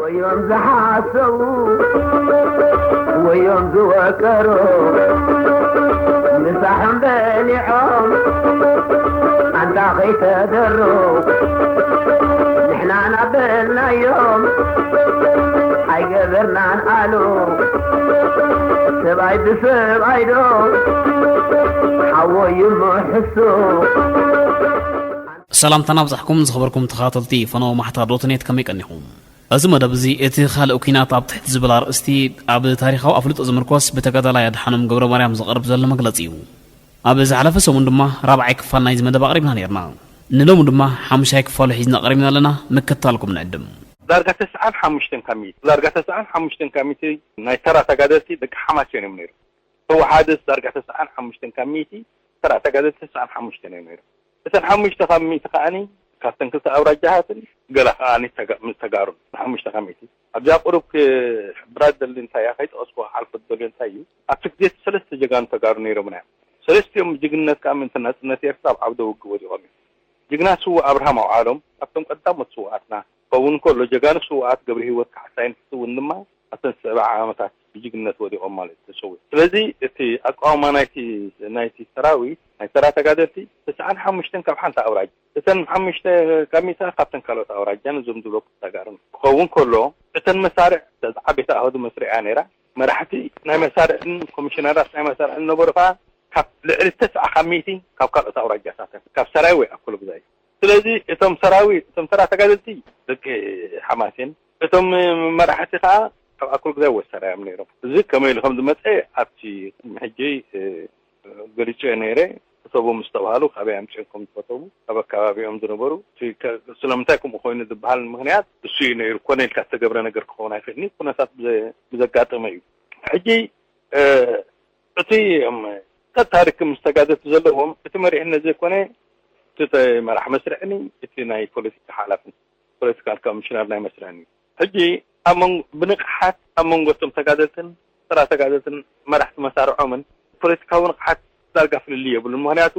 ወዮም ዝሓሰቡ፣ ወዮም ዝወቀሩ፣ ምሳሕም በሊዖም ኣንታ ከይተደሩ፣ ንሕና ናበልናዮም ኣይገበርናን ኣሉ። ሰብኣይ ብሰብኣይ ዶ ሓወዩ ምሕሱ። ሰላምታና ኣብዛሕኩም ዝኸበርኩም ተኸታተልቲ ፈነወ ማሕታ ዶት ኔት፣ ከመይ ቀኒኹም? እዚ መደብ እዚ እቲ ካልእ ኲናት ኣብ ትሕቲ ዝብል ኣርእስቲ ኣብ ታሪኻዊ ኣፍልጦ ዝምርኮስ ብተጋዳላይ ኣድሓኖም ገብረማርያም ዝቐርብ ዘሎ መግለጺ እዩ። ኣብ ዝሓለፈ ሰሙን ድማ ራብዓይ ክፋል ናይዚ መደብ ኣቕሪብና ነይርና። ንሎሚ ድማ ሓሙሻይ ክፋሉ ሒዝና ቀሪብና ኣለና። ምክትታልኩም ንዕድም። ዳርጋ ተስዓን ሓሙሽተን ካብ ሚእቲ፣ ዳርጋ ተስዓን ሓሙሽተን ካብ ሚእቲ ናይ ተራ ተጋደልቲ ደቂ ሓማሴን እዮም ነይሮም። ህወሓድስ ዳርጋ ተስዓን ሓሙሽተን ካብ ሚእቲ፣ ተራ ተጋደልቲ ተስዓን ሓሙሽተን እዮም ነይሮም። እተን ሓሙሽተ ካብ ሚእቲ ከዓኒ ካብተን ክልተ ኣውራጃታትን ገለ ከዓኒ ተጋ- ምስ ተጋሩን ሓሙሽተ ካብ ሚእቲ። ኣብዚኣ ቁሩብ ክሕብራ ዝደሊ እንታይ እያ፣ ከይጠቐስኩ ክሓልፎ ዝደልዮ እንታይ እዩ፣ ኣብቲ ግዜ እቲ ሰለስተ ጀጋኑ ተጋሩ ነይሮምና እዮም። ሰለስቲኦም ብጅግንነት ከዓ ምእንቲ ናጽነት ኤርትራ ኣብ ዓውደ ውግእ ወዲቖም እዮም። ጅግና ስዉእ ኣብርሃም ኣውዓሎም ካብቶም ቀዳሞት ስዉኣትና ክኸውን ከሎ፣ ጀጋኑ ስዉኣት ገብረ ህይወት ካሕሳይን ፍስውን ድማ ኣብተን ዝስዕባ ዓመታት ብጅግንነት ወዲቖም ማለት እዩ፣ ተሰዊኦም። ስለዚ እቲ ኣቃውማ ናይቲ ናይቲ ሰራዊት ናይ ተራ ተጋደልቲ ተስዓን ሓሙሽተን ካብ ሓንቲ ኣውራጃ፣ እተን ሓሙሽተ ካብ ሚእቲ ካብተን ካልኦት ኣውራጃን እዞም ዝብለኩም ተጋሩን ክኸውን ከሎ፣ እተን መሳርዕ ዝዓበየት ኣሃዱ መስሪዓ ነይራ። መራሕቲ ናይ መሳርዕን ኮሚሽነራት ናይ መሳርዕን ዝነበሩ ከዓ ካብ ልዕሊ ተስዓ ካብ ሚእቲ ካብ ካልኦት ኣውራጃታት እዮም፣ ካብ ሰራይ ወይ ኣኮለጉዛይ። ስለዚ እቶም ሰራዊት፣ እቶም ተራ ተጋደልቲ ደቂ ሓማሴን፣ እቶም መራሕቲ ከዓ ካብ ኣኮለጉዛይ ወይ ሰራይ እዮም ነይሮም። እዚ ከመይ ኢሉ ከም ዝመፀ ኣብቲ ቅድሚ ሕጂ ገሊፀዮ ነይረ። ክተቡ ምስ ተባሃሉ ካበይ ኣምፂኦም ከም ዝከተቡ፣ ኣብ ኣከባቢኦም ዝነበሩ፣ እቲ ከ- ስለምንታይ ከምኡ ኮይኑ ዝበሃል ምክንያት እሱ እዩ ነይሩ። ኮነ ኢልካ ዝተገብረ ነገር ክኸውን ኣይክእልን እዩ። ኩነታት ብዘ- ብዘጋጠመ እዩ። ሕጂ እ፣ እቲ እም፣ ቀጥታ ርክብ ምስ ተጋደልቲ ዘለዎም፣ እቲ መሪሕነት ዘይኮነ እቲ ተ- መራሕ መስርዕን እቲ ናይ ፖለቲካ ሓላፍን ፖለቲካል ኮሚሽነር ናይ መስርዕን እዩ። ሕጂ ኣብ መንጎ ብንቕሓት ኣብ መንጎ እቶም ተጋደልትን ተራ ተጋደልትን መራሕቲ መሳርዖምን ፖለቲካዊ ንቕሓት ዳርጋ ፍልልይ የብሉን። ምኽንያቱ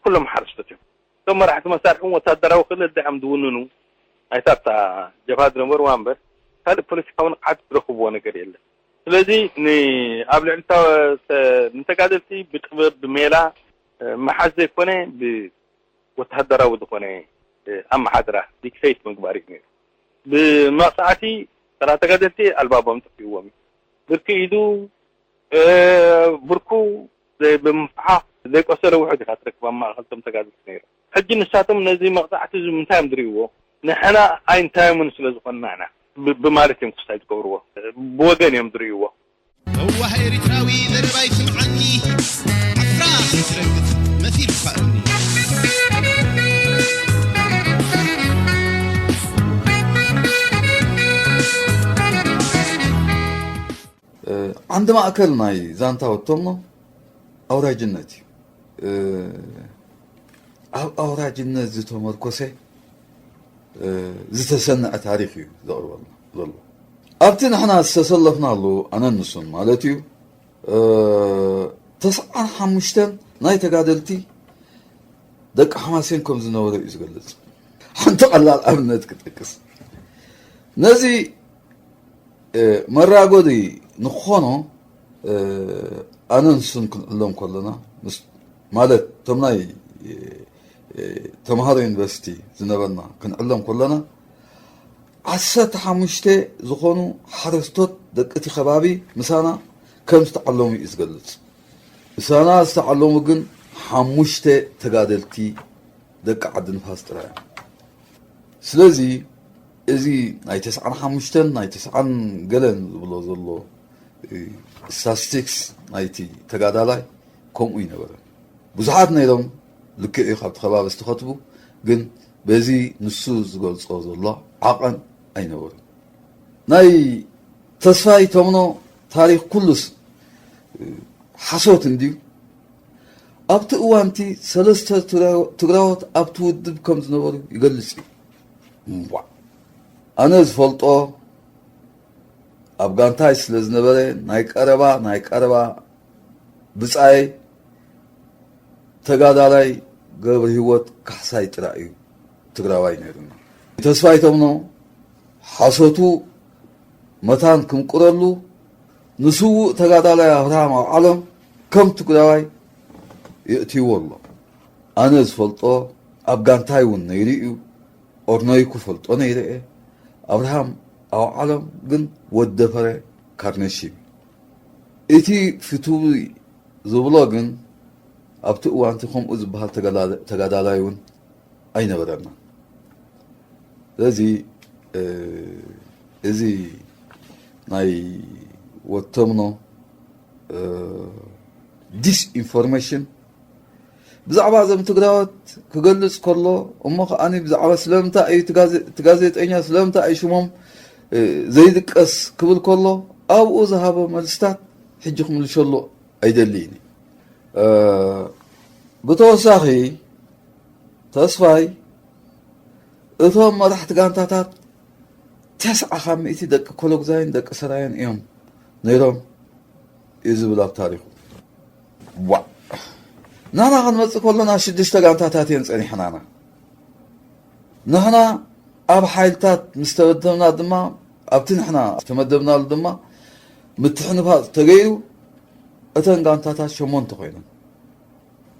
ኩሎም ሓረስቶት እዮም። እቶም መራሕቲ መሳርሒ እውን ወታደራዊ ክእለት ዳዮም ዝውንኑ ናይታ ኣብታ ጀብሃ ዝነበርዋ እምበር ካልእ ፖለቲካዊ ንቕሓት ዝረኽብዎ ነገር የለን። ስለዚ ን- ኣብ ልዕሊ ተ- ተ- ንተጋደልቲ ብጥበብ ብሜላ ምሓዝ ዘይኮነ ብወታደራዊ ዝኾነ ኣመሓድራ ዲክተይት ምግባር እዩ ነይሩ። ብመቕፃዕቲ ተራ ተጋደልቲ ኣልባቦም ጠፊእዎም እዩ። ብርኪ ኢዱ ብርኩ ብምፍሓኽ ዘይቆሰለ ውሑድ ኢኻ ትረክብ ኣብ ማእኸል እቶም ተጋደልቲ ነይሮም። ሕጂ ንሳቶም ነዚ መቕፃዕቲ እዚ ምንታይ እዮም ዝርእይዎ? ንሕና ኣይንታዮምን ስለ ዝኾንና ኢና ብ- ብማለት እዮም ክስታይ ዝገብርዎ። ብወገን እዮም ዝርእይዎ። ለዋህ ኤሪትራዊ ዘረባይ ስምዓኒ ዓፍራ ከይትረግጽ መሲልካ እምኒ። ዓንዲ ማእከል ናይ ዛንታ ወቶሞ ኣውራጅነት እዩ። ኣብ ኣውራጅነት ዝተመርኮሰ ዝተሰነዐ ታሪኽ እዩ ዘቕርበልና ዘሎ። ኣብቲ ንሕና ዝተሰለፍናሉ ኣነን ንሱን ማለት እዩ ተስዓን ሓሙሽተን ናይ ተጋደልቲ ደቂ ሓማሴን ከም ዝነበረ እዩ ዝገልጽ። ሓንቲ ቀላል ኣብነት ክጠቅስ ነዚ መራጎዲ ንክኾኖ ኣነ ንሱን ክንዕለም ከለና ማለት እቶም ናይ ተምሃሮ ዩኒቨርሲቲ ዝነበርና ክንዕለም ከለና ዓሰርተ ሓሙሽተ ዝኾኑ ሓረስቶት ደቂ እቲ ከባቢ ምሳና ከም ዝተዓለሙ እዩ ዝገልጽ። ምሳና ዝተዓለሙ ግን ሓሙሽተ ተጋደልቲ ደቂ ዓዲ ንፋስ ጥራይ እዮም። ስለዚ እዚ ናይ ተስዓን ሓሙሽተን ናይ ተስዓን ገለን ዝብሎ ዘሎ ስታስቲክስ ናይቲ ተጋዳላይ ከምኡ ይነበረ። ብዙሓት ነይሮም ልክዕ እዩ ካብቲ ከባቢ ዝተኸትቡ፣ ግን በዚ ንሱ ዝገልጾ ዘሎ ዓቐን ኣይነበሩን። ናይ ተስፋይ ተምኖ ታሪኽ ኩሉስ ሓሶት እንድዩ። ኣብቲ እዋንቲ ሰለስተ ትግራዎት ኣብቲ ውድብ ከም ዝነበሩ ይገልጽ እዩ። እምቧዕ። ኣነ ዝፈልጦ ኣብ ጋንታይ ስለ ዝነበረ ናይ ቀረባ ናይ ቀረባ ብጻይ ተጋዳላይ ገብረ ህይወት ካሕሳይ ጥራይ እዩ ትግራዋይ ነይሩና። ተስፋይ ተምኖ ሓሶቱ መታን ክምቅረሉ ንስዉእ ተጋዳላይ ኣብርሃም ኣውዓሎም ከም ትግራዋይ የእትይዎ ኣሎ። ኣነ ዝፈልጦ ኣብ ጋንታይ እውን ነይሩ እዩ። ኦርኖይኩ ፈልጦ ነይረ እየ። ኣብርሃም ኣውዓሎም ግን ወድ ደፈረ ካርነሽም እዩ። እቲ ፍትዊ ዝብሎ ግን ኣብቲ እዋንቲ ከምኡ ዝበሃል ተጋዳለ-፣ ተጋዳላይ እውን ኣይነበረናን። ስለዚ፣ እ፣ እዚ ናይ ወተምኖ፣ እ፣ ዲስኢንፎርሜሽን ብዛዕባ እዞም ትግራዎት ክገልጽ ከሎ፣ እሞ ከኣኒ ብዛዕባ ስለምንታይ እዩ እቲ ጋዜ-፣ እቲ ጋዜጠኛ ስለምንታይ እዩ ሽሞም፣ እ፣ ዘይጥቀስ ክብል ከሎ፣ ኣብኡ ዝሃቦ መልስታት ሕጂ ክምልሸሉ ኣይደልይን እየ። እ፣ ብተወሳኺ ተስፋይ፣ እቶም መራሕቲ ጋንታታት ተስዓ ካብ ሚእቲ ደቂ ኮሎግዛይን ደቂ ሰራየን እዮም ነይሮም እዩ ዝብል ኣብ ታሪኹ። ዋእ! ናና ክንመጽእ ከሎና ሽዱሽተ ጋንታታት እየን ጸኒሐናና። ንሕና ኣብ ሓይልታት ምስ ተመደብና ድማ፣ ኣብቲ ንሕና ዝተመደብናሉ ድማ ምትሕንፋጽ ተገይሩ፣ እተን ጋንታታት ሸሞንተ ኮይነን።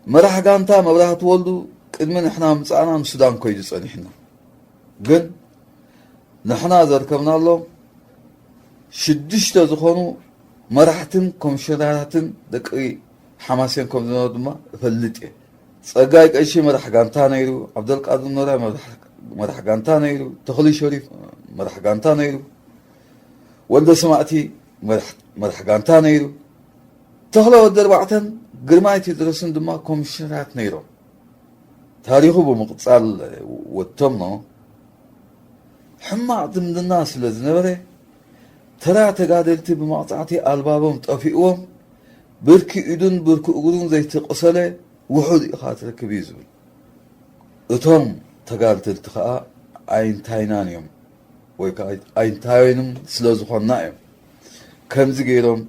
መራሕ ጋንታ መብራህቲ ወልዱ ቅድሚ ንሕና ምምጻእና ንሱዳን ኮይዱ ጸኒሕና። ግን ንሕና ዘርከብናሎም ሽዱሽተ ዝኾኑ መራሕትን ኮሚሽነራትን ደቂ ሓማሴን ከም ዝነበሩ ድማ እፈልጥ እየ። ጸጋይ ቀሺ መራሕ ጋንታ ነይሩ፣ ዓብደልቃድር ኖራይ መራሕ፣ መራሕ ጋንታ ነይሩ፣ ተኽሊ ሸሪፍ መራሕ ጋንታ ነይሩ፣ ወልደ ሰማእቲ መራሕ፣ መራሕ ጋንታ ነይሩ፣ ተኽለ ወዲ ኣርባዕተን ግርማይ ቴድሮስን ድማ ኮሚሽነራት ነይሮም። ታሪኹ ብምቕጻል ወተምኖ ሕማቕ ዝምድና ስለ ዝነበረ፣ ተራ ተጋደልቲ ብመቕጻዕቲ ኣልባቦም ጠፊእዎም፣ ብርኪ ኢዱን ብርኪ እግሩን ዘይተቖሰለ ውሑድ ኢኻ ትረክብ እዩ ዝብል። እቶም ተጋደልቲ ከኣ ኣይንታይናን እዮም፣ ወይ ከኣ ኣይንታዮንም ስለ ዝኾንና እዮም ከምዚ ገይሮም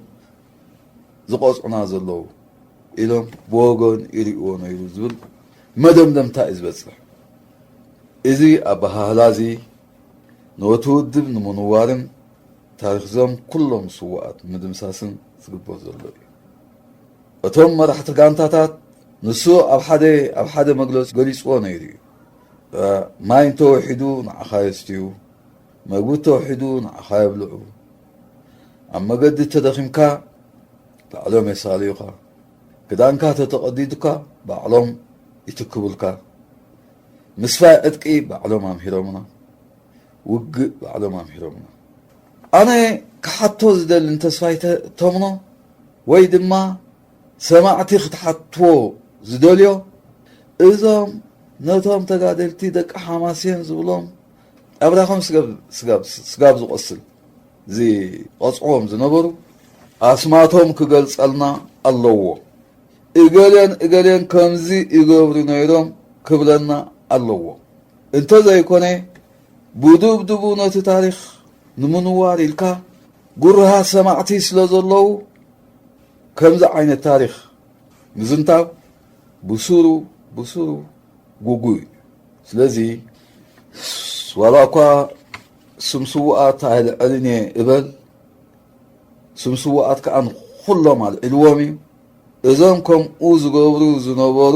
ዝቐጽዑና ዘለዉ ኢሎም ብወገን ይርእይዎ ነይሩ ዝብል መደምደምታ እዩ ዝበጽሕ። እዚ ኣበሃህላ እዚ ነቲ ውድብ ንምንዋርን ታሪኽዞም ኩሎም ስዉኣት ምድምሳስን ዝግበር ዘሎ እዩ። እቶም መራሕቲ ጋንታታት ንሱ ኣብ ሓደ፣ ኣብ ሓደ መግለጺ ገሊጽዎ ነይሩ እዩ። ማይ እንተወሒዱ ንዓኻ የስትዩ፣ መግቢ እንተወሒዱ ንዓኻ የብልዑ። ኣብ መገዲ ተደኺምካ ባዕሎም የሳልዩኻ። ክዳንካ ተተቐዲዱካ ባዕሎም ይትክቡልካ። ምስፋይ ዕጥቂ ባዕሎም ኣምሂሮምና። ውግእ ባዕሎም ኣምሂሮምና። ኣነ ክሓቶ ዝደሊ ንተስፋይ ተ-፣ ተምኖ ወይ ድማ ሰማዕቲ ክትሓትዎ ዝደልዮ፣ እዞም ነቶም ተጋደልቲ ደቂ ሓማሴን ዝብሎም ኣብራኾም ስጋብ፣ ስጋብ፣ ስጋብ ዝቖስል ዝቐጽዕዎም ዝነበሩ ኣስማቶም ክገልጸልና ኣለዎ። እገሌን እገሌን ከምዚ ይገብሩ ነይሮም ክብለና ኣለዎ። እንተዘይኮነ ብዱብዱቡ ነቲ ታሪኽ ንምንዋር ኢልካ ጉርሃት ሰማዕቲ ስለ ዘለዉ ከምዚ ዓይነት ታሪኽ ምዝንታው ብሱሩ፣ ብሱሩ ጉጉይ እዩ። ስለዚ ዋላ እኳ ስም ስዉኣት ኣይልዕልን እየ እበል፣ ስም ስዉኣት ከኣ ንኹሎም ኣልዒልዎም እዩ። እዞም ከምኡ ዝገብሩ ዝነበሩ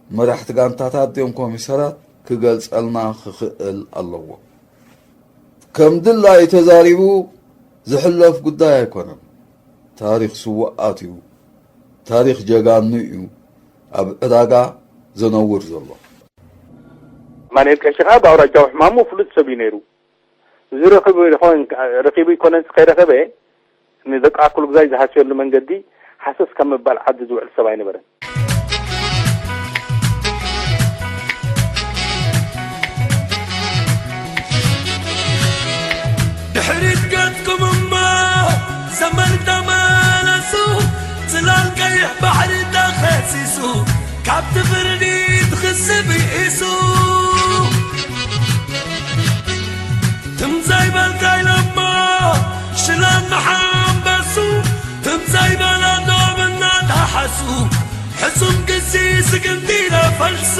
መራሕቲ ጋንታታት ድዮም ኮሚሰራት ክገልጸልና ክኽእል ኣለዎ። ከም ድላዩ ተዛሪቡ ዝሕለፍ ጉዳይ ኣይኮነን። ታሪኽ ስዉኣት እዩ። ታሪኽ ጀጋኑ እዩ ኣብ ዕዳጋ ዘነውር ዘሎ። ኣማኑኤል ቀሺ ከኣ ብኣውራጃዊ ሕማሙ ፍሉጥ ሰብ እዩ ነይሩ። እዚ ረኺቡ ይኾን፣ ረኺቡ ይኮነን ከይረኸበ ንደቂ ኣኩል ግዛይ ዝሃስየሉ መንገዲ ሃሰስ ካብ ምባል ዓዲ ዝውዕል ሰብ ኣይነበረን። ድሕሪት ገጽኩም እሞ ዘመን ተመለሱ፣ ጽላል ቀይሕ ባሕሪ ተኸሲሱ፣ ካብቲ ፍርዲ ትኽስብ ይእሱ። ትም ዘይበልካ ኢሎሞ ሽላን መሓንበሱ፣ ትም ዘይበለ ዶብ እናተሓሱ፣ ሕሱም ግሲ ስግንቲ ኢለ ፈልሱ።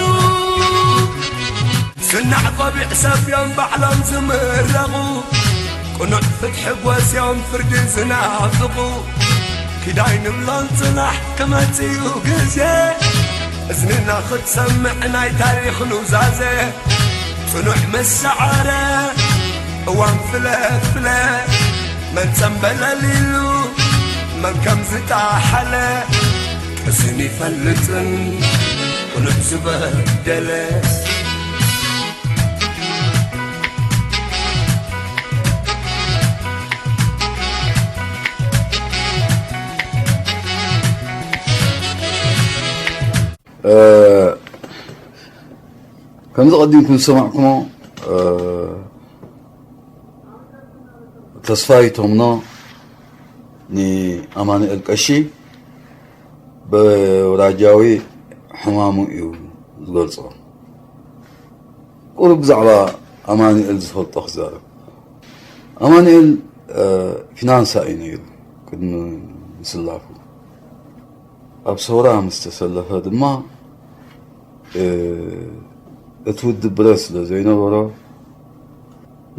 ስናዕ ቆቢዕ ሰብ እዮም ባዕሎም ዝምረቑ፣ ቅኑዕ ፍትሒ ጎስዮም ፍርዲ ዝናፍቑ። ኪዳይ ንብሎም ጽናሕ ክመጽእ እዩ ግዜ፣ እዝንና ክትሰምዕ ናይ ታሪኽ ኑዛዜ። ጽኑዕ ምስ ሰዓረ እዋን ፍለ ፍለ፣ መን ጸምበለል ኢሉ መን ከም ዝጠሓለ፣ ቅስን ይፈልጥን ቅኑዕ ዝበደለ። እ፣ ከምዚ ቀዲምኩም ዝሰማዕኩሞ፣ እ፣ ተስፋይ ቶምኖ ንኣማኑኤል ቀሺ ብውራጃዊ ሕማሙ እዩ ዝገልጾ። ቁሩብ ብዛዕባ ኣማኑኤል ዝፈልጦ ክዛረብ። ኣማኑኤል፣ እ፣ ፊናንሳ እዩ ነይሩ ቅድሚ ምስላፉ። ኣብ ሰውራ ምስ ተሰለፈ ድማ፣ እ፣ እቲ ውድብ ብረት ስለ ዘይነበሮ፣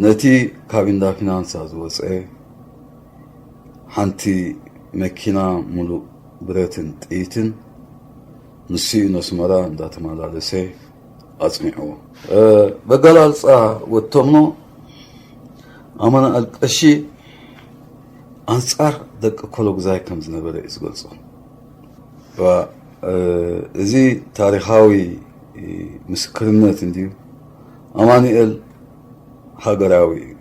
ነቲ ካብ እንዳ ፊናንሳ ዝወጸ ሓንቲ መኪና ሙሉእ ብረትን ጥይትን ንሱ እዩ ነስመራ እንዳተመላለሰ ኣጽኒዕዎ። እ፣ በጋላልጻ ወቶምኖ ኣማኑኤል ቀሺ ኣንጻር ደቂ ኮሎጉዛይ ከም ዝነበረ እዩ ዝገልጾ። ዋ፣ እ፣ እዚ ታሪኻዊ ምስክርነት እንድዩ። ኣማኑኤል ሃገራዊ እዩ።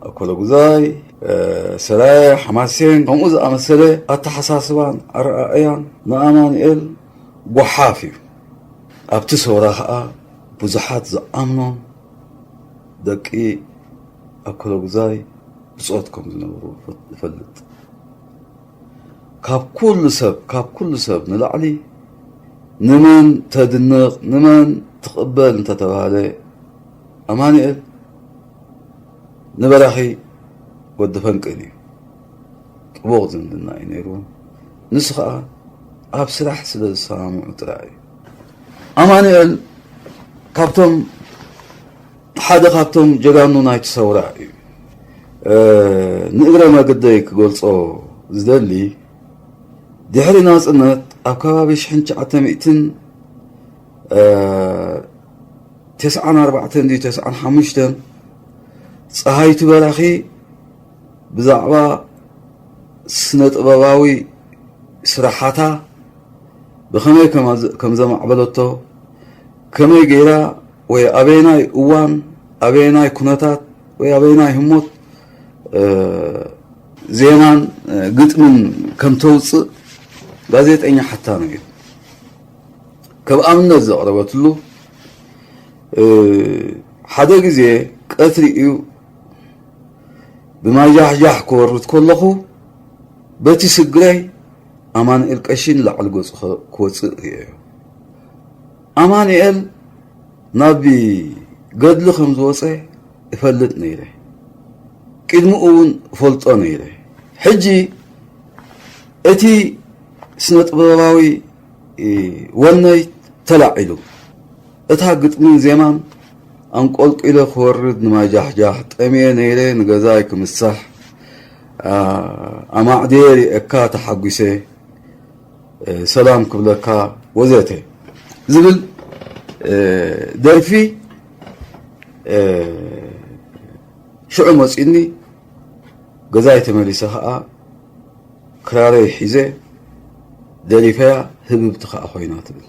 ኣኮለጉዛይ፣ እ፣ ሰራየ፣ ሓማሴን ከምኡ ዝኣመሰለ ኣተሓሳስባን ኣረኣእያን ንኣማኑኤል ጓሓፍ እዩ። ኣብቲ ሰውራ ኸኣ ብዙሓት ዝኣምኖም ደቂ ኣኮለጉዛይ ብጾት ከም ዝነበሩ ይፈልጥ። ካብ ኩሉ ሰብ፣ ካብ ኩሉ ሰብ ንላዕሊ ንመን ተድንቕ፣ ንመን ትቕበል እንተተባህለ፣ ኣማኑኤል ንበራኺ ወዲ ፈንቅል እዩ። ጥቡቕ ዝምድና እዩ ነይርዎም። ንሱ ኸኣ ኣብ ስራሕ ስለ ዝሰማምዑ ጥራይ እዩ። ኣማኑኤል ካብቶም ሓደ ካብቶም ጀጋኑ ናይቲ ሰውራ እዩ። እ፣ ንእግረ መገደይ ክገልጾ ዝደሊ፣ ድሕሪ ናጽነት ኣብ ከባቢ ሽሕን ትሽዓተ ሚእትን፣ እ፣ ተስዓን ኣርባዕተን ድዩ ተስዓን ሓሙሽተን፣ ጸሃይቱ በራኺ ብዛዕባ ስነ ጥበባዊ ስራሓታ ብኸመይ ከማ-፣ ከም ዘማዕበለቶ፣ ከመይ ገይራ ወይ ኣበየናይ እዋን፣ ኣበየናይ ኩነታት ወይ ኣበየናይ ህሞት፣ እ፣ ዜማን፣ እ፣ ግጥምን ከም ተውጽእ ጋዜጠኛ ሓታ ነይሩ። ከም ኣብነት ዘቕረበትሉ፣ እ፣ ሓደ ግዜ ቀትሪ እዩ ብማጃሕጃሕ ክወርድ ከለኹ፣ በቲ ስግረይ ኣማኑኤል ቀሺ ንላዕሊ ገጹ ኸ-፣ ክወጽእ ርእየዮ። ኣማኑኤል ናብ ገድሊ ከም ዝወጸ እፈልጥ ነይረ። ቅድሚኡ እውን እፈልጦ ነይረ። ሕጂ እቲ ስነ ጥበባዊ ወነይ ተላዒሉ። እታ ግጥምን ዜማን ኣንቆልቂለ ክወርድ ንማጃሕጃሕ፣ ጠምየ ነይረ ንገዛይ ክምሳሕ፣ ኣ-፣ ኣማዕድየ ሪኤካ ተሓጒሰ፣ እ፣ ሰላም ክብለካ ወዘተ ዝብል፣ እ፣ ደርፊ፣ እ፣ ሽዑ መጺኡኒ። ገዛይ ተመሊሰ ኸኣ ክራረይ ሒዘ ደሪፈያ፣ ህብብቲ ኸኣ ኮይና ትብል።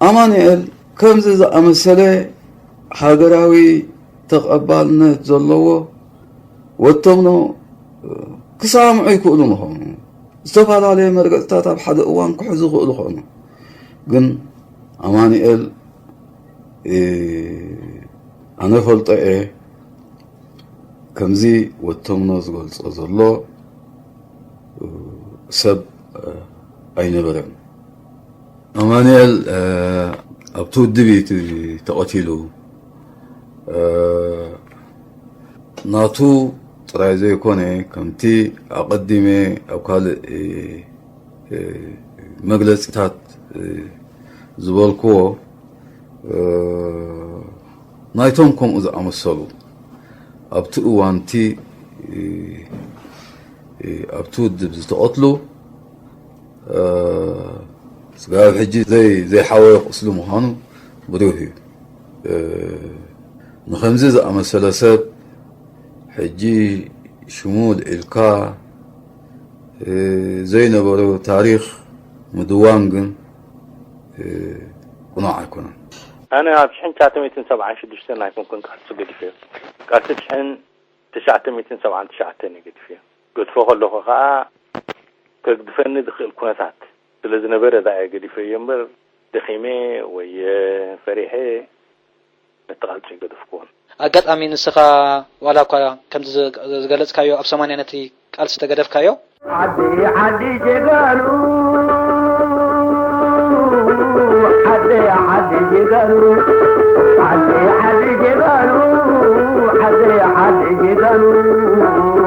ኣማኑኤል ከምዚ ዝኣመሰለ ሃገራዊ ተቐባልነት ዘለዎ ወተምኖ ክሰማምዑ ይኽእሉ ምኾኑ፣ ዝተፈላለየ መርገፅታት ኣብ ሓደ እዋን ክሕዙ ይኽእሉ ኾኑ። ግን ኣማኑኤል ኣነ ፈልጦ እየ፣ ከምዚ ወተምኖ ዝገልጾ ዘሎ ሰብ ኣይነበረን። ኣማኑኤል ኣብቲ ውድብ እዩ ተቐቲሉ። ናቱ ጥራይ ዘይኮነ፣ ከምቲ ኣቐዲመ ኣብ ካልእ መግለጺታት ዝበልክዎ፣ ናይቶም ከምኡ ዝኣመሰሉ ኣብቲ እዋንቲ ኣብቲ ውድብ ዝተቐትሉ፣ ስጋብ ሕጂ ዘይሓወየ ቁስሊ ምዃኑ ብሩህ እዩ። ንኸምዚ ዝኣመሰለ ሰብ ሕጂ ሽሙ ልዒልካ ዘይነበሩ ታሪኽ ምድዋን ግን ቅኑዕ ኣይኮነን። ኣነ ኣብ ሽሕን ትሽዓተ ሚእትን ሰብዓን ሽዱሽተን ኣይኮንኩን ቃልሲ ገዲፈዮ። ቃልሲ ሽሕን ትሽዓተ ሚእትን ሰብዓን ትሽዓተን እየ ገዲፈዮ። ገድፎ ከለኹ ከኣ ከግድፈኒ ዝኽእል ኩነታት ስለ ዝነበረ እየ ገዲፈዮ እምበር፣ ደኺመ ወይ ፈሪሐ ነቲ ቃልሲ ኣይገደፍኩዎን። ኣጋጣሚ ንስኻ ዋላ እኳ ከምቲ ዝገለጽካዮ ኣብ ሰማንያ ነቲ ቃልሲ ተገደፍካዮ። ዓዲ ዓዲ ጀጋኑ፣ ዓዲ ዓዲ ጀጋኑ፣ ዓዲ ዓዲ ጀጋኑ፣ ዓዲ ዓዲ ጀጋኑ፣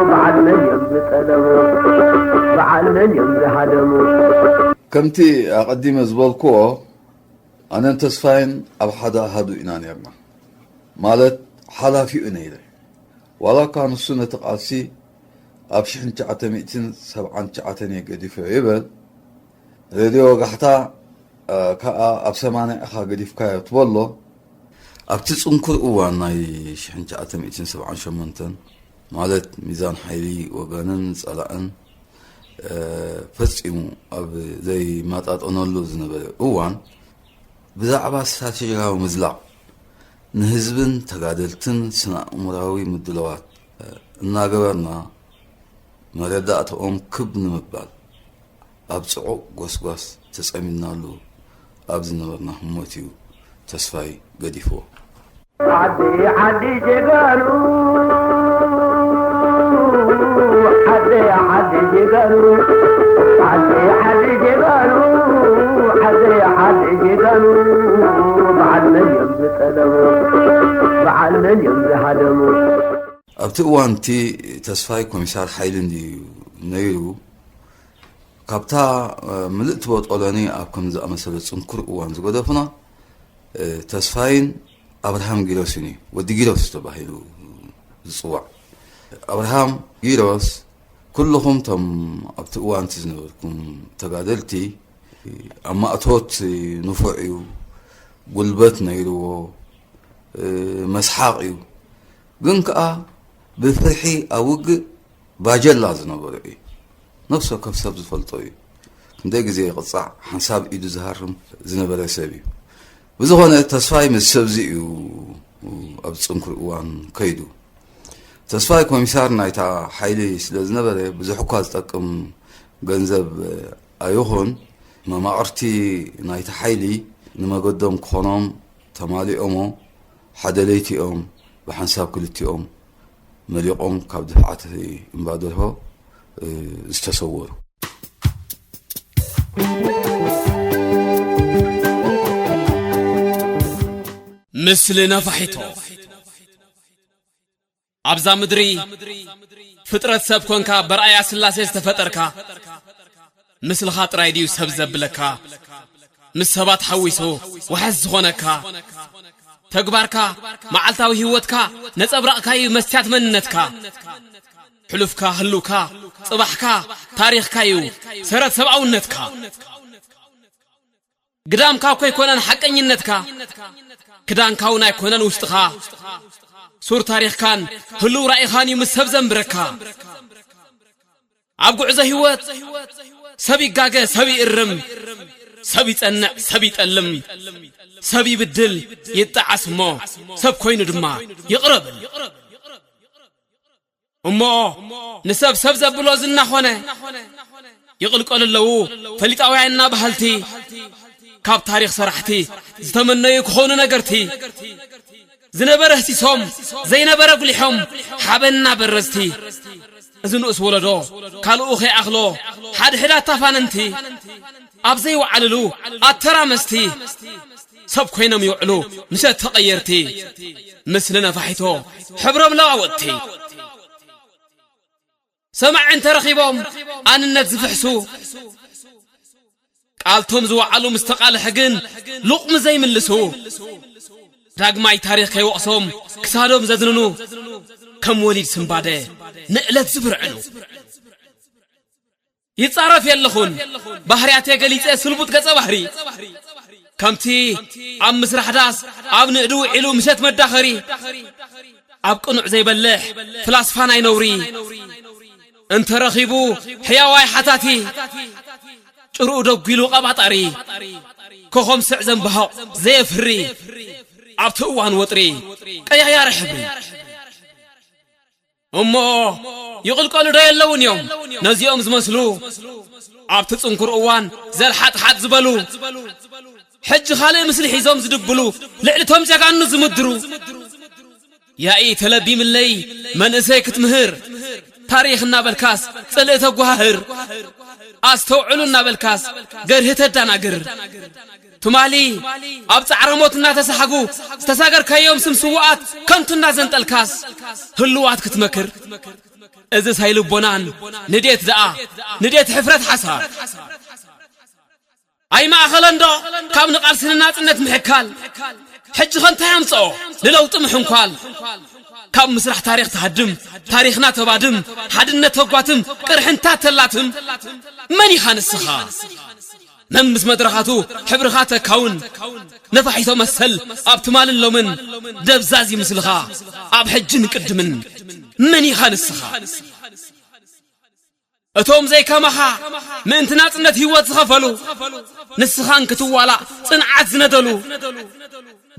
በዓል መን እዮም ዝጠለሙ፣ በዓል መን እዮም ዝሃደሙ። ከምቲ ኣቐዲመ ዝበልክዎ፣ ኣነን ተስፋይን ኣብ ሓደ ኣሃዱ ኢና ነይርና። ማለት ሓላፊኡ ነይረ። ዋላ እኳ ንሱ ነቲ ቃልሲ ኣብ ሽሕን ትሽዓተ ሚእትን ሰብዓን ትሽዓተን እየ ገዲፈዮ ይበል፣ ሬድዮ ወጋሕታ ከኣ ኣብ ሰማንያ ኢኻ ገዲፍካዮ ትበሎ። ኣብቲ ጽንኩር እዋን ናይ ሽሕን ትሽዓተ ሚእትን ሰብዓን ሸሞንተን፣ ማለት ሚዛን ሓይሊ ወገንን ጸላእን ፈጺሙ ኣብ ዘይመጣጠነሉ ዝነበረ እዋን፣ ብዛዕባ ስትራተጂካዊ ምዝላቕ ንህዝብን ተጋደልትን ስነ-ኣእምሮኣዊ ምድላዋት እናገበርና፣ መረዳእታኦም ክብ ንምባል ኣብ ጽዑቕ ጎስጓስ ተጸሚድናሉ ኣብ ዝነበርና ህሞት እዩ ተስፋይ ገዲፍዎ። ዓዲ ዓዲ ጀጋኑ፣ ዓዲ ዓዲ ጀጋኑ፣ ዓዲ ዓዲ ጀጋኑ፣ ዓዲ ዓዲ ጀጋኑ፣ በዓል መን እዮም ዝጠለሙ፣ በዓል መን እዮም ዝሃደሙ። ኣብቲ እዋን እቲ ተስፋይ ኮሚሳር ሓይሊ እንድዩ ነይሩ። ካብታ ምልእቲ ቦጦሎኒ ኣብ ከም ዝኣመሰለ ጽንኩር እዋን ዝገደፉና፣ ተስፋይን ኣብርሃም ጊሮስን እዩ። ወዲ ጊሮስ ተባሂሉ ዝጽዋዕ። ኣብርሃም ጊሮስ፣ ኩልኹም እቶም ኣብቲ እዋንቲ ዝነበርኩም ተጋደልቲ፣ ኣብ ማእቶት ንፉዕ እዩ፣ ጉልበት ነይርዎ፣ መስሓቕ እዩ። ግን ከኣ ብፍርሒ ኣብ ውግእ ባጀላ ዝነበሮ እዩ። ነፍሲ ወከፍ ሰብ ዝፈልጦ እዩ። ክንደይ ግዜ ይቕጻዕ፣ ሓንሳብ ኢዱ ዝሃርም ዝነበረ ሰብ እዩ። ብዝኾነ፣ ተስፋይ ምስ ሰብዚ እዩ ኣብ ጽንኩር እዋን ከይዱ። ተስፋይ ኮሚሳር ናይታ ሓይሊ ስለ ዝነበረ፣ ብዙሕ እኳ ዝጠቅም ገንዘብ ኣይኹን፣ መማቕርቲ ናይቲ ሓይሊ ንመገዶም ክኾኖም ተማሊኦሞ፣ ሓደ ለይቲ እዮም ብሓንሳብ ክልቲኦም መሊቖም ካብ ድፍዓት እምባደርሆ ዝተሰወሩ። ምስሊ ነፋሒቶ። ኣብዛ ምድሪ ፍጥረት ሰብ ኮንካ፣ በርኣያ ስላሴ ዝተፈጠርካ፣ ምስልኻ ጥራይ ድዩ ሰብ ዘብለካ? ምስ ሰባት ሓዊሱ ዋሕስ ዝኾነካ፣ ተግባርካ፣ መዓልታዊ ህይወትካ ነጸብራቕካ'ዩ፣ መስትያት መንነትካ። ሕሉፍካ፣ ህሉውካ፣ ጽባሕካ፣ ታሪኽካ'ዩ፣ ሰረት ሰብኣውነትካ። ግዳምካ እኮ ኣይኮነን ሓቀኝነትካ፣ ክዳንካ እውን ኣይኮነን ውሽጥኻ። ሱር ታሪኽካን ህሉው ራኢኻን እዩ ምስ ሰብ ዘንብረካ። ኣብ ጉዕዞ ህይወት ሰብ ይጋገ፣ ሰብ ይእርም። ሰብ ይጸንዕ፣ ሰብ ይጠልም፣ ሰብ ይብድል፣ ይጠዓስ እሞ ሰብ ኮይኑ ድማ ይቕረብል። እሞ ንሰብ ሰብ ዘብሎ ዝና ኾነ፣ ይቕልቀሉ ኣለዉ ፈሊጣውያንና በሃልቲ፣ ካብ ታሪኽ ሰራሕቲ ዝተመነዩ ክኾኑ ነገርቲ። ዝነበረ ህሲሶም፣ ዘይነበረ ጉሊሖም፣ ሓበንና በረዝቲ። እዚ ንኡስ ወለዶ ካልኡ ከይኣኽሎ፣ ሓድሕድ ኣታፋነንቲ፣ ኣብ ዘይወዓልሉ ኣተራመስቲ፣ ሰብ ኮይኖም ይውዕሉ ምሸት ተቐየርቲ። ምስሊ ነፋሒቶ ሕብሮም ለዋወጥቲ። ሰማዒ እንተረኺቦም ኣንነት ዝፍሕሱ፣ ቃልቶም ዝወዓሉ ምስ ተቓልሐ ግን ሉቕሚ ዘይምልሱ። ዳግማይ ታሪኽ ከይወቕሶም ክሳዶም ዘዝንኑ፣ ከም ወሊድ ስምባደ ንዕለት ዝብርዕኑ። ይጻረፍ የለኹን ባህርያት የገሊጸ ስልቡጥ ገጸ ባህሪ። ከምቲ ኣብ ምስራሕ ዳስ ኣብ ንእዱ ውዒሉ ምሸት መዳኸሪ። ኣብ ቅኑዕ ዘይበልሕ ፍላስፋ ናይ ነውሪ። እንተረኺቡ ሕያዋይ ሓታቲ፣ ጭርኡ ደጒሉ ቀባጣሪ። ኮኾም ስዕ ዘንበሃቕ ዘየፍሪ፣ ኣብቲ እዋን ወጥሪ ቀያያሪ ሕብሪ። እሞ ይቕልቀሉ ዶ የለውን እዮም ነዚኦም ዝመስሉ፣ ኣብቲ ጽንኩር እዋን ዘልሓጥሓጥ ዝበሉ፣ ሕጂ ካልእ ምስሊ ሒዞም ዝድብሉ፣ ልዕሊቶም ጀጋኑ ዝምድሩ። ያኢ ተለቢምለይ መንእሰይ ክትምህር፣ ታሪኽ እናበልካስ ጽልኢ ተጓሃህር፣ ኣስተውዕሉ እናበልካስ ገርሂ ተዳናግር። ትማሊ ኣብ ጻዕረ ሞት እናተሳሕጉ ዝተሳገርካዮም ስም ስዉኣት ከንቱ እናዘንጠልካስ ህልዋት ክትመክር። እዚ ሳይልቦናን ንዴት ደኣ ንዴት ሕፍረት ሓሳር። ኣይማእኸለንዶ ካብ ንቓልሲ ንናጽነት ምሕካል? ሕጂ ኸ እንታይ ኣምጽኦ ንለውጢ ምሕንኳል? ካብ ምስራሕ ታሪኽ ትሃድም፣ ታሪኽና ተባድም፣ ሓድነት ተጓትም፣ ቅርሕንታት ተላትም። መን ኢኻ ንስኻ? መን ምስ መድረኻቱ ሕብርኻ ተካውን? ነፋሒቶ መሰል ኣብ ትማልን ሎምን ደብዛዝ ይምስልኻ ኣብ ሕጅን ቅድምን። መን ኢኻ ንስኻ? እቶም ዘይከማኻ ምእንቲ ናጽነት ህይወት ዝኸፈሉ፣ ንስኻን ክትዋላእ ጽንዓት ዝነደሉ፣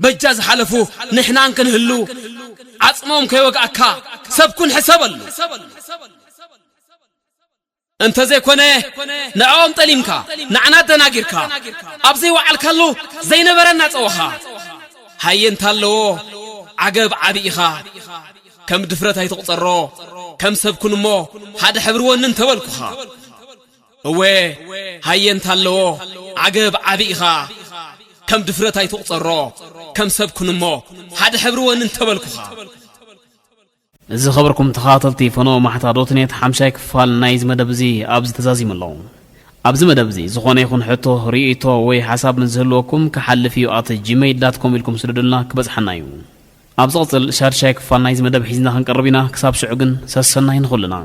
በጃ ዝሓለፉ ንሕናን ክንህሉ፣ ዓጽሞም ከይወግኣካ ሰብ ኩን ሕሰበሉ። እንተ ዘይኮነ ንዕኦም ጠሊምካ፣ ንዓና ኣደናጊርካ፣ ኣብ ዘይወዓልካሉ ዘይነበረና ጸወኻ። ሃየ እንታለዎ ዓገብ ዓቢ ኢኻ። ከም ድፍረት ኣይትቑጸሮ፣ ከም ሰብ ኩን እሞ ሓደ ሕብሪ ወኒ እንተበልኩኻ። እወ፣ ሃየ እንታለዎ ዓገብ ዓቢ ኢኻ። ከም ድፍረት ኣይትቑጸሮ፣ ከም ሰብ ኩን እሞ ሓደ ሕብሪ ወኒ እንተበልኩኻ። ዝኸበርኩም ተኸታተልቲ ፈነወ ማሕታ ዶት ኔት፣ ሓምሻይ ክፋል ናይዚ መደብ እዚ ኣብዚ ተዛዚሙ ኣሎ። ኣብዚ መደብ እዚ ዝኾነ ይኹን ሕቶ፣ ርእይቶ ወይ ሓሳብ ምስ ዝህልወኩም፣ ክሓልፍ እዩ ኣት ጂሜይል ዳት ኮም ኢልኩም ስደዱልና፣ ክበጽሓና እዩ። ኣብ ዝቕጽል ሻድሻይ ክፋል ናይዚ መደብ ሒዝና ክንቀርብ ኢና። ክሳብ ሽዑ ግን ሰሰናይ ንኹልና።